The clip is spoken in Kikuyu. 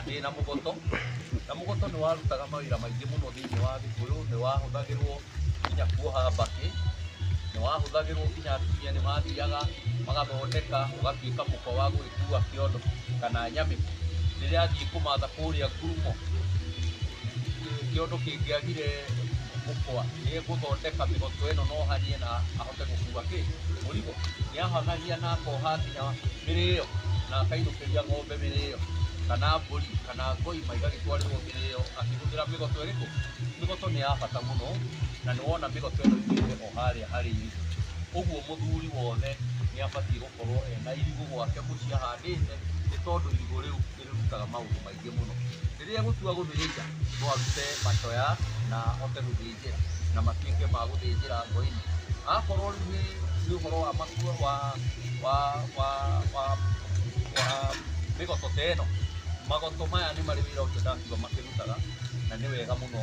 Ndĩna mũgoto, na mũgoto nĩ warutaga mawĩra maingĩ mũno thĩinĩ wa Gĩkũyũ. Nĩ wahũthagĩrwo nginya kuoha mbakĩ, nĩ wahũthagĩrwo nginya atumia nĩ mathiaga magathondeka ũgatuĩka mũkwa wa gũgĩkua kĩondo kana nyamĩ. Rĩrĩa athiĩ kũmatha kũrĩa ngurumo, kĩondo kĩngĩagire mũkwa, nĩ egũthondeka mĩgoto ĩno na ohanie na ahote gũkua kĩ mũrigo. Nĩ ahonagia na akoha nginya mĩrĩo na akainũkĩria ng'ombe mĩrĩo kana mbũri kana ngoima igagĩtwarĩrwo mĩrĩo akĩhũthĩra mĩgoto ĩrĩkũ. Mĩgoto nĩ ya bata mũno, na nĩ wona mĩgoto ĩno yumĩte o harĩa harĩ irigũ. Ũguo mũthuri wothe nĩ abatiĩ gũkorwo ena irigũ gwake mũciĩ ahandĩte, nĩ tondũ irigũ rĩu nĩ rĩrutaga maũndũ maingĩ mũno. Rĩrĩa egũtua gũthĩnja, no arute macoya na ahote gũthĩnjĩra na matuĩke ma gũthĩnjĩra ngoima. Akorwo rĩu nĩ ũhoro wa matua wa mĩgoto ta ĩno, magoto maya nĩ marĩ wĩra ũcio ndakiuga makĩrutaga, na nĩ wega mũno.